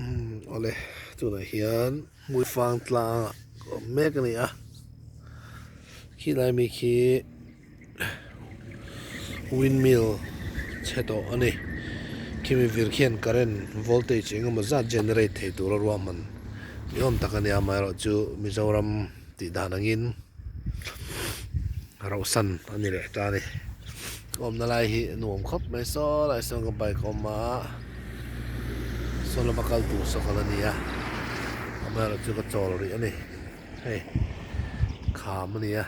Umm awle tunah hian hmuifang tlangah ka awm mek a ni a khilai mi khi windmill chhe tawh a ni khimi vir khian current voltage eng emaw zat generate thei tura ruahman ni awm tak a ni a amaherawhchu Mizoram tih dan angin rauhsan a ni leh ta a ni ka awmna lai hi nuam khawp mai saw lai sawn ka bike a awm a saw lama kal tur saw kal a ni a amaherawhchu ka chawl rih a ni hei kham a ni a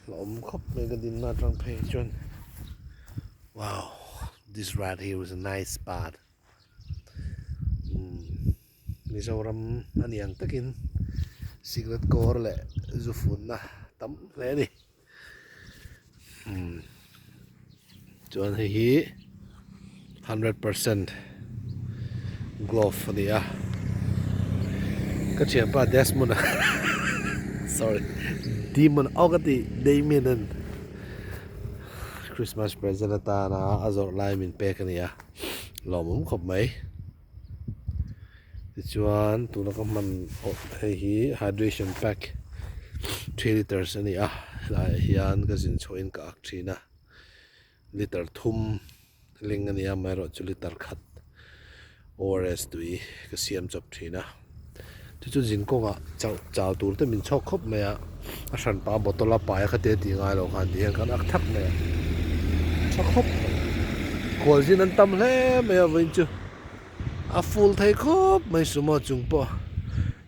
hlauhawm khawp mai ka dinna atang phei chuan wow this right here is a nice spot. Mizoram a ni ang takin cigarette kawr leh zu funna tam hle a ni chuan hei hi 100% glove a ni a ka thianpa Desmond a sorry Demon aw ka tih Damien an Christmas present atana a zawrh lai min pek a ni a. Lawmawm khawp mai. Tichuan tuna ka hman awh hei hi hydration pack three litres a ni a helaiah hian ka zin chhuahin ka ak thin a liter thum ling a ni a amaherawhchu liter khat ORS tui ka siam chawp thin a. Chu chu zin kawngah chauh chau tur te min chhawk khawp mai a, a hranpa bottle a pai a khatia tih ngai loh khan tihian kan ak thak mai a, tha khawp mai. Khualzin an tam hle mai a vawiin chu a full thei khawp mai sumo chung pawh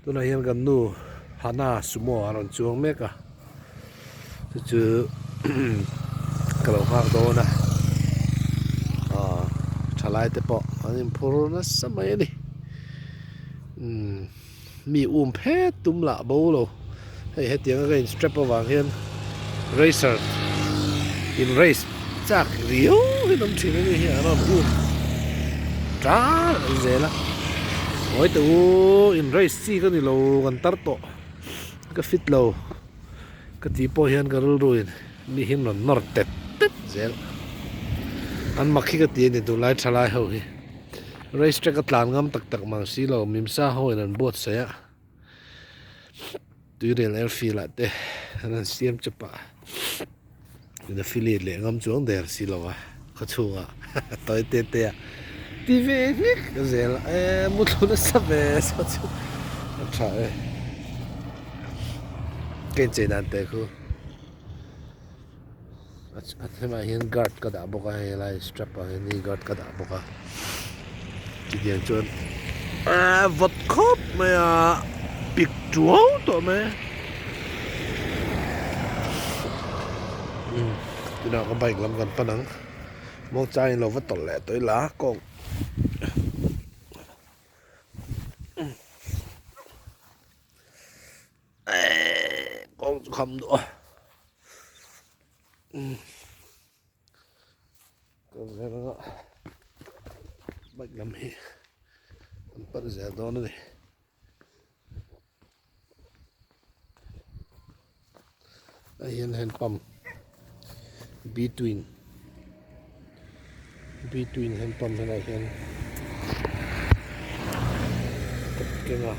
tunah hian kan nu Hana sumo a rawn chuang mek a. Chu chu ka lo nghak dawn a aw thalai te pawh an inphur nasa mai a ni umm mi um phet tum lah bo lo hei hetiang a ka in strap avang hian racer in race chak riau hi an awm thin a ni hi an rawn um tan zel a ngawi teh u in race chi ka ni lo kan tar tawh ka fit lo. Ka tih pawh hian ka rilruin mi hi rawn nawr tet tet zel. An mak hi ka ti a ni tunlai thalai ho hi. Race track a tlan ngam tak tak mang si lo, Mimsa ho in an buatsaih a. Tuirial airfield ah te an han siam chep a. In affiliate leh ngam chuang der si lo a khawchhungah tawi te te a ti ve nghek zel a e muthlu nasa ve saw chu a tha e ka inchei dan te khu a hemah hian guard ka dah bawk a helai strap ah hian knee guard ka dah bawk a chutiang chuan a vawt khawp mai a pik tuau tawh mai a tunah ka bike lam kan pan ang muangchangin lo va tawlh leh tawh ila kawng kawng chu kham duh a. Ka zel anga bike lam hi an pan zel dawn a ni. Hei hian hand pump between between hand pump helaiah hian ka keng a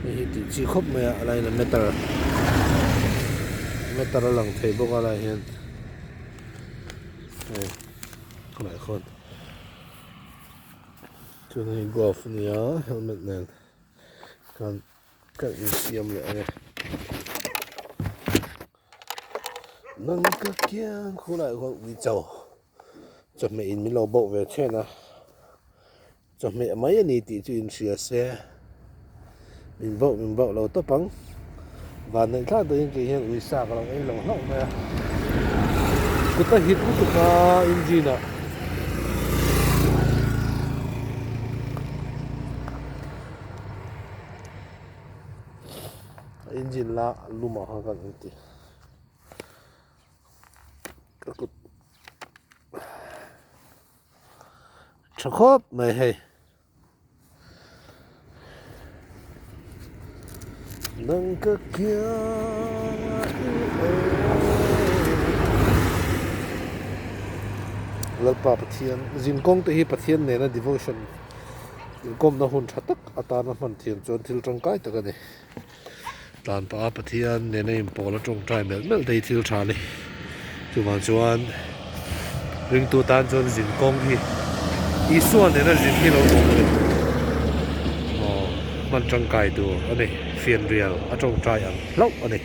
hei hi tih chi khawp mai a a laiin a meter meter a lang thei bawk a lai hian. Hei khawlai khawn chuan hei glove a nia helmet nen khan ka insiam leh ang e nang ka kiang khulai khawn ui cho chawhmeh in min lo bauh ve chhen a. Chawhmeh mai a ni tih chu inhria se, min bauh min bauh lo tawp ang. Vanneih thlak deuhin kei hian ui sa ka lo ei lo hlauh mai a. Kut a hit lutuk a engine ah. A engine la lumah khan kan inti. Ka kut. Tha khawp mai hei. Nang ka kiang Lalpa Pathian zin kawng te hi Pathian nena devotion. Inkawmna hun tha tak atana hman thiam chuan thil tangkai tak a ni. Tlan pah a Pathian nena inpawl a tawngtai melh melh te hi thil tha a ni. Chuvang chuan ringtu tan chuan zin kawng hi Isua nena zin hi lo awm a ni. Aw hman tangkai tur a ni. Fianrial a tawngtai ang hlauh a ni.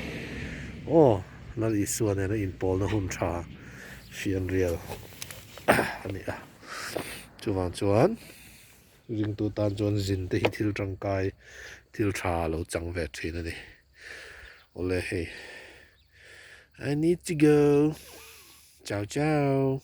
Aw Lal Isua nena inpawlna hun tha fianrial a ni a. Chuvang chuan ringtu tan chuan zin te hi thil tangkai thil tha lo chang ve thin a ni. Awle hei I need to go ciao ciao.